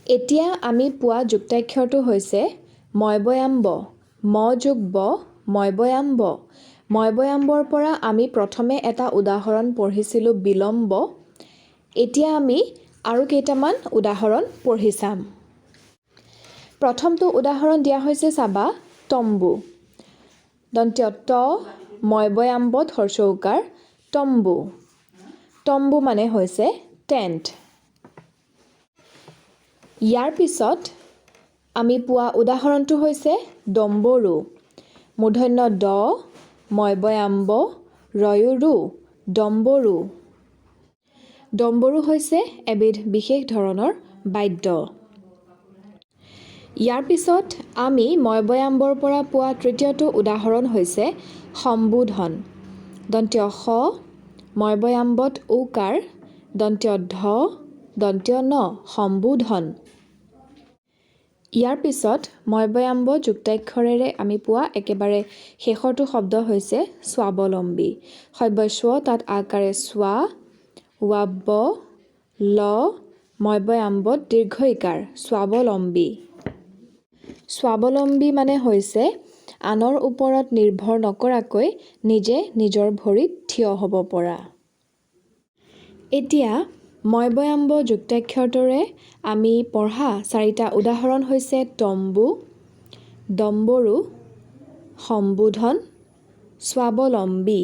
এতিয়া আমি পোৱা যুক্তাক্ষৰটো হৈছে ময়বয়াম্ব। ম যোগ ব, ময়বয়াম্ব। ময়বয়াম্বৰ পৰা আমি প্ৰথমে এটা উদাহৰণ পঢ়িছিলোঁ, বিলম্ব। এতিয়া আমি আৰু কেইটামান উদাহৰণ পঢ়ি চাম। প্ৰথমটো উদাহৰণ দিয়া হৈছে, চাবা, তম্বু। দন্ত্য ত, ময়বয়াম্বত হৰ্ষৌকাৰ, তম্বু। তম্বু মানে হৈছে টেণ্ট। ইয়াৰ পিছত আমি পোৱা উদাহৰণটো হৈছে ডম্বৰু। মূৰ্ধন্য ড, ময়বয়াম্ব, ৰয়ো ৰু, ডম্বৰু। ডম্বৰু হৈছে এবিধ বিশেষ ধৰণৰ বাদ্য। ইয়াৰ পিছত আমি ময়বয়াম্বৰ পৰা পোৱা তৃতীয়টো উদাহৰণ হৈছে সম্বোধন। দন্ত্য স, ময়বয়াম্বত ঔকাৰ, দন্ত্য ধ, দন্ত্য ন, সম্বোধন। ইয়াৰ পিছত ময়বয়াম্ব যুক্তাক্ষৰেৰে আমি পোৱা একেবাৰে শেষৰটো শব্দ হৈছে স্বাৱলম্বী। সব্য স্ব, তাত আকাৰে স্বা, ৱাব্য, ল, ময়বয়াম্বত দীৰ্ঘ ইকাৰ, স্বাৱলম্বী। স্বাৱলম্বী মানে হৈছে আনৰ ওপৰত নিৰ্ভৰ নকৰাকৈ নিজে নিজৰ ভৰিত থিয় হ'ব পৰা। এতিয়া ময়বয়াম্ব যুক্তাক্ষৰটোৰে আমি পঢ়া চাৰিটা উদাহৰণ হৈছে তম্বু, ডম্বৰু, সম্বোধন, স্বাৱলম্বী।